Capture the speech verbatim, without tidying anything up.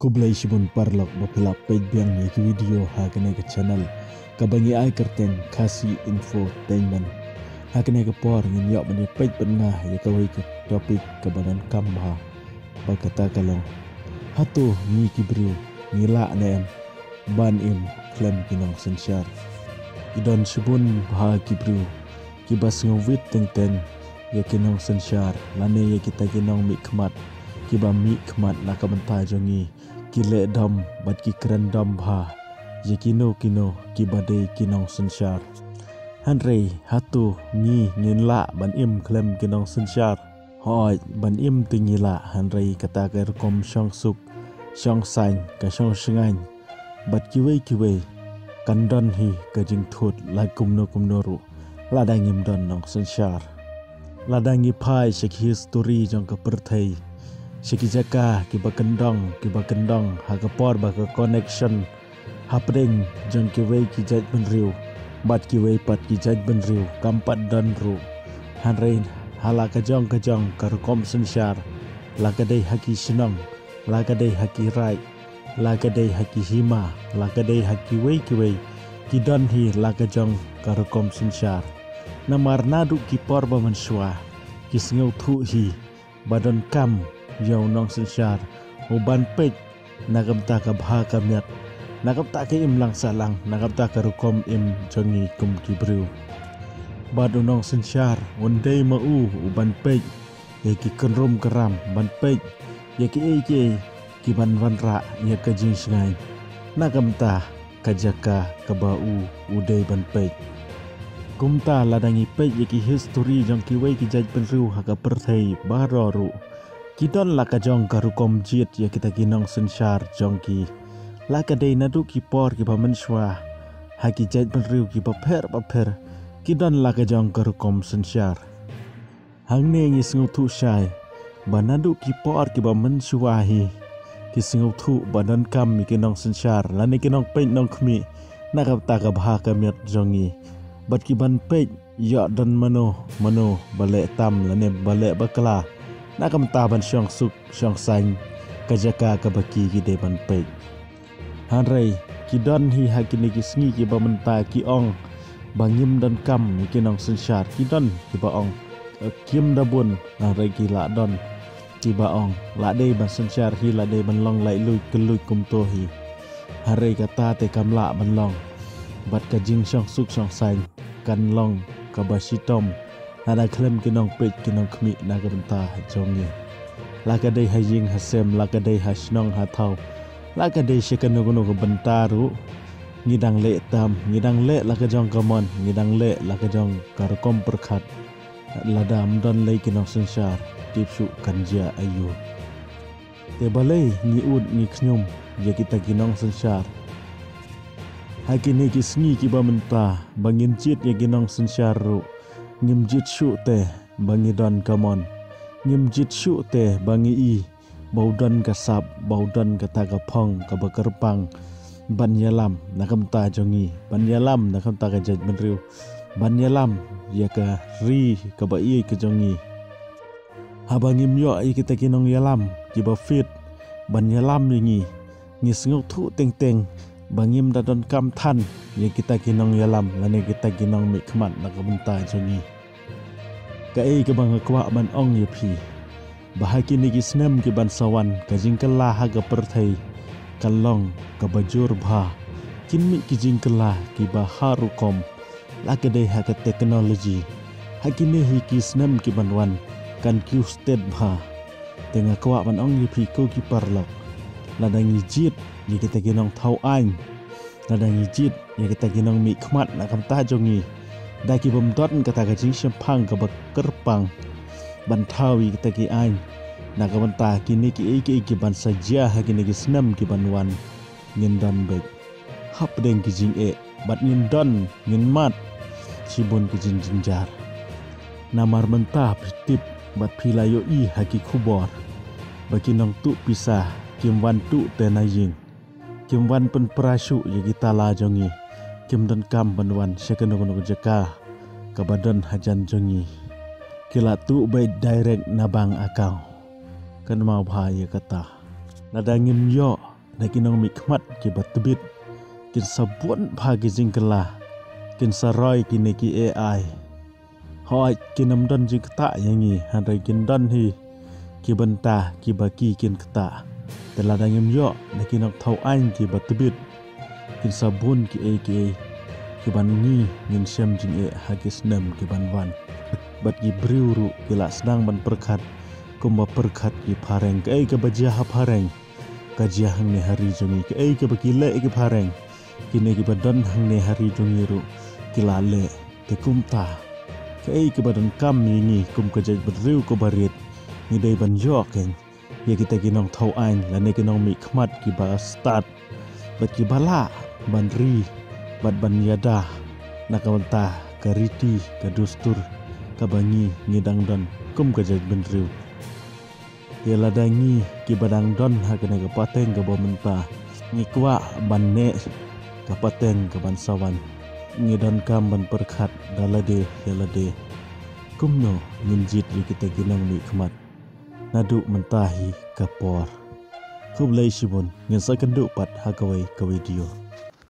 Khublei shibun paralok ba phi la peit biang ïa ki video ha kane ka channel kaba ngi ai kyrteng Khasi Infotainment. Ha kane ka por ngin ïoh ban ïa peit bynta ïa kawei ka topic kaba donkam bha, ba kata ka long, hato ngi ki briew ngi lah ne em ban im khlem ki nongsynshar? Ki don shibun bha ki briew kiba sngewbit teng teng ïa ki nongsynshar lane ïa kita ki nongmihkhmat kiba mihkhmat na ka bynta jong ngi, ki leh dom bad ki kren dom bha ïa kino kino kiba dei ki nongsynshar. Hynrei hato ngi ngin lah ban im khlem ki nongsynshar? Hooid, ban im te ngi lah, hynrei kata ka rukom shongsuk, shongsaiñ, ka shongshngaiñ bad kiwei kiwei, kan don hi ka jingthut la kumno kumno ruh lada ngim don nongsynshar. Lada ngi phai sha ki histori jong ka pyrthei, sha ki jaka kiba kyndong kiba kyndong, ha ka por ba ka connection hapdeng jong kiwei ki jaitbynriew bad kiwei pat ki jaitbynriew kam pat don ruh. Hynrei ha la ka jong ka jong ka rukom synshar, la ka dei ha ki shnong, la ka dei ha ki raid, la ka dei ha ki hima, la ka dei ha kiwei kiwei, ki don hi la ka jong ka rukom synshar. Namar naduh ki por ba mynshuwa ki sngewthuh hi ba donkam ïa u nongsynshar u ban peit na ka bynta ka bha ka miat, na ka bynta ka imlang sahlang, na ka bynta ka rukom im jong ngi kum ki briew. Bad u nongsynshar un dei ma u u ban peit ïa ki kynrum kynram, ban peit ïa kiei kiei ki ban wanrah ïa ka jingshngaiñ na ka bynta ka jaka kaba u u dei ban peit. Kumta lada ngi peit ïa ki histori jong kiwei ki jaitbynriew ha ka pyrthei baroh ruh, ki don la ka jong ka rukom jied ïa kita ki nongsynshar jong ki. La ka dei naduh ki por kiba mynshuwa, ha ki jaitbynriew kiba pher bapher, ki don la ka jong ka rukom synshar. Hangne ngi sngewthuh shai ba naduh ki por kiba mynshuwa hi, ki sngewthuh ba donkam ïa ki nongsynshar lane ki nongpeit nongkhmih na ka bynta ka bha ka miat jong ngi. Bad ki ban peit ïoh don mano mano ba leh tam lane ba leh bakla na ka bynta ban shongsuk shongsaiñ ka jaka kaba ki ki dei ban peit. Hynrei ki don hi ha kine ki sngi kiba mynta ki ong ba ngim donkam ïa ki nongsynshar. Ki don kiba ong, eh, kim da bun, hynrei ki la don kiba ong la dei ban synshar hi, la dei ban long laitluid kylluid kumto hi. Hynrei kata te kam lah ban long. Bad ka jingshongsuk shongsaiñ kan long kaba shitom lada khlem ki nongpeit ki nongkhmih na ka bynta jong ngi. La ka dei ha ïing ha sem, la ka dei ha shnong ha thaw, la ka dei sha kano kano ka bynta ruh, ngi dang leh tam, ngi dang leh la ka jong ka mon, ngi dang leh la ka jong ka rukom pyrkhat. Lada ym don lei ki nongsynshar, tip shuh kan jia aïu. Te balei ngi ud ngi khñium ïa kita ki nongsynshar? Ha kine ki sngi kiba mynta ba ngin jied ïa ki nongsynshar ruh, ngim jied shuh te ba ngi don ka mon, ngim jied shuh te ba ngi i ba u don ka sap, ba u don kata ka phong kaba kyrpang ban ïalam na ka bynta jong ngi, ban ïalam na ka bynta ka jaitbynriew, ban ïalam ïa ka ri kaba ïeit ka jong ngi. Haba ngim ïoh ïa kita ki nongïalam kiba fit ban ïalam ïa ngi, ngi sngewthuh teng teng ba ngim da donkam than ïa kita ki nongïalam lane kita ki nongmihkhmat na ka bynta jong ngi. Kaei kaba nga kwah ban ong ïa phi, ba ha kine ki snem ki ban sa wan, ka jingkylla ha ka pyrthei kan long kaba jur bha. Kin mih ki jingkylla kiba har rukom, la ka dei ha ka technology. Ha kine hi ki snem ki ban wan kan kiew stet bha. Te nga kwah ban ong ïa phi ko ki paralok, lada ngi jied ïa kita ki nongthaw aiñ, lada ngi jied ïa kita ki nongmihkhmat na ka bynta jong ngi, da ki bym don kata ka jingshemphang kaba kyrpang ban thaw ïa kita ki aiñ na ka bynta kine kiei kiei ki ban sa jia ha kine ki snem ki ban wan, ngin don beit hapdeng ki jingeh bad ngin don, ngin mad shibun ki jingjynjar. Namar mynta phi tip bad phi la ïohi ha ki khubor ba ki nongtuh pisa kim wan tuh te na ïing, kim wan pynpra shuh ïa ki tala jong ngi, kim donkam ban wan sha kano kano ka jaka kaba don hajan jong ngi. Ki la tuh beit direct na bank account. Kynmaw bha ïa kata. Lada ngim ïoh na ki nongmihkhmat kiba tbit, kin sa bun bha ki jingkylla, kin sa roi kine ki A I. Hooid, kin ym don jingktah ïa ngi, hynrei kin don hi ki bynta kiba ki kin ktah. Te lada ngim ïoh na ki nongthaw aiñ kiba tbit, kin sa bun kiei kiei kiba ngi ngin shem jingeh ha ki snem kiban wan. Bad ki briew ruh ki la sdang ban pyrkhat kumba pyrkhat ki phareng. Kaei kaba jia ha phareng ka jia hangne ha ri jong ngi. Kaei kaba ki leh ki phareng, kine kiba don hangne ha ri jong ngi ruh ki la leh. Te kumta, kaei kaba donkam ïa ngi kum ka jaitbynriew kaba rit, ngi dei ban ïoh keiñ ïa kita ki nongthaw aiñ lane ki nongmihkhmat kiba stad bad kiba lah ban ri bad ban ïada na ka bynta ka riti ka dustur kaba ngi ngi dang don kum ka jaitbynriew. Ïa lada ngi kiba dang don ha kane ka pateng kaba mynta ngi kwah ban neh ka pateng kaban sa wan, ngi donkam ban pyrkhat da lade ïa lade kumno ngin jied ïa kita ki nongmihkhmat. Naduh mynta hi ka por. Khublei shibun, ngin sa kynduh pat ha kawei ka video.